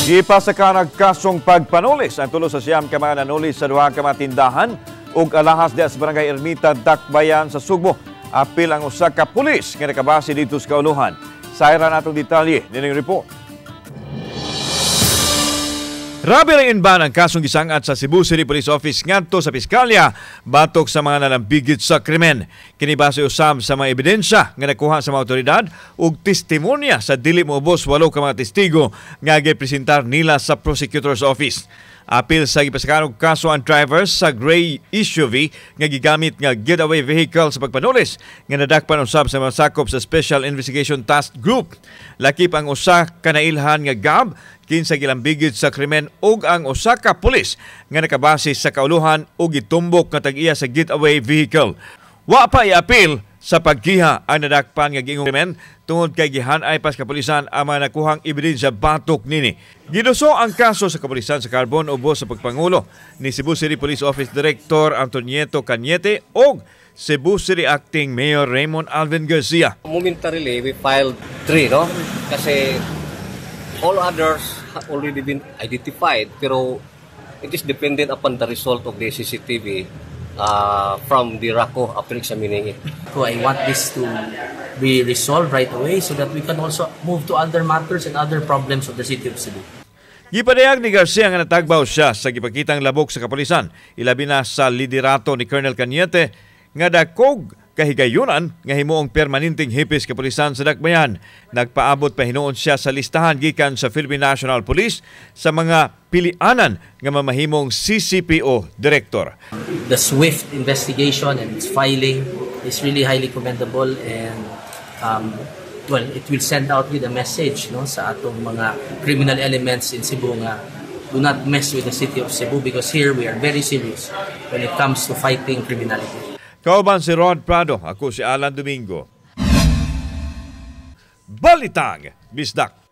Gipasakan og kasong pagpanulis ang 39 ka mga nanulis sa duha ka mga tindahan ug alahas diha sa Barangay Ermita, Dakbayan sa Sugbo. Apil ang usa ka pulis nga nakabase didto sa kauluhan. Sayran atong detalye nining report. Rabi ring inban ang kasong gisangat sa Cebu City Police Office ngadto sa Piskalya batok sa mga nalambigit sa krimen. Kini base usab sa mga ebidensya nga nakuha sa mga otoridad ug testimonya sa dili moubos 8 ka mga testigo nga gipresentar nila sa Prosecutor's Office. Apil sa gipasakan og kaso ang drivers sa gray SUV nga gigamit nga getaway vehicle sa pagpanulis nga nadakpan usab sa mga sakop sa Special Investigation Task Group. Lakip ang usa ka nailhan nga GAB kinsa gilambigit sa krimen ug ang usa ka pulis nga nakabase sa kauluhan ug gitumbok nga tag-iya sa getaway vehicle. Wa pa iapil sa paggiha ang nadakpan nga giingong krimen tungod kay gihanay pa sa kapulisan ang mga nakuhang ebidensya batok nini. Giduso ang kaso sa kapulisan sa Carbon ubos sa pagpangulo ni Cebu City Police Office Director Antonieto Cañete ug Cebu City Acting Mayor Raymond Alvin Garcia. Momentarily, we filed three, no? Kasi all others have already been identified, pero it is dependent upon the result of the CCTV from the RACO after examining it. So I want this to be resolved right away so that we can also move to other matters and other problems of the city of Cebu. Gipadayag ni Garcia nga natagbaw siya sa gipakitang labok sa kapulisan, ilabi na sa liderato ni Colonel Cañete nga dakog kahigayunan nga himuong permanenteng hepe sa kapulisan sa Dakbayan. Nagpaabot pa hinuon siya sa listahan gikan sa Philippine National Police sa mga pilianan nga mamahimong CCPO director. The swift investigation and its filing is really highly commendable and well, it will send out with a message, no, sa atong mga criminal elements in Cebu nga do not mess with the city of Cebu because here we are very serious when it comes to fighting criminality. Kauban si Rod Prado, ako si Alan Domingo. Balitang Bisdak.